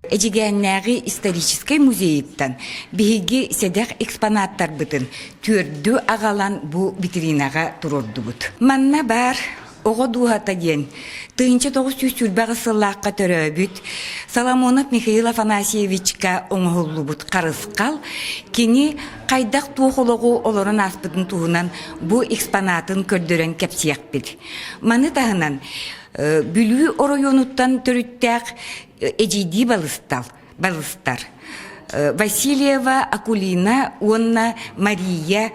Эдьигээннээҕи историческай музейыттан биһиги сэдэх экспонаттарбытын түөрдү аҕалан бу витринаҕа туруордубут. Манна баар оҕо дууһата диэн 1928 сыллаахха төрөөбүт Соломонов Михаил Афанасьевичка оҥоһуллубут харысхал кини хайдах туох олоҕу олорон ааспытын туһунан бу экспонатын көрдөрөн кэпсиэхпит. Маны таһынан Бүлүү оройуонуттан төрүттээх эдьиийдии балыстал балыстар Васильева Акулина уонна Мария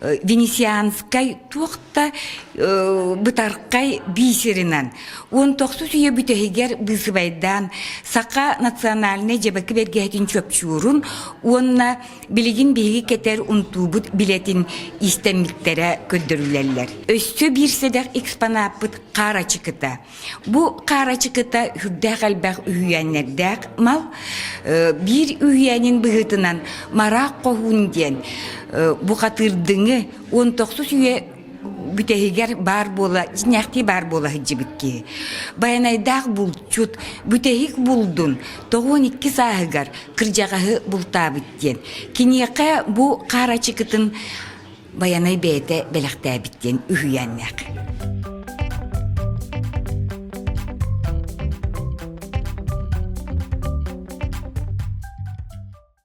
Венецианскай туох да бытархай бисеринэн 19 үйэ бүтэһигэр быысыбайдаан саха национальнай дьэбэки бэргэһэтин чопчуурун уонна билигин биһиги кэтэр унтуубут билэтин иистэммиттэрэ көрдөрүлэллэр. Өссө биир сэдэх экспонаппыт хаар ачыкыта. Бу хаарачыкыта сүрдээх элбэх үһүйээннэрдээх мал. Биир үһүйээнин быһыытынан Мараах хоһуун диэн бухатыырдыҥы 19 үйэ бүтэһигэр баар буола, дьиҥнээхтии баар буола сылдьыбыт киһи. Байанайдаах булчут бүтэһик булдун 92 сааһыгар кырдьаҕаһы бултаабыт диэн. Киниэхэ бу хаарачыкытын Байанай бэйэтэ бэлэхтээбит диэн үһүйээннээх.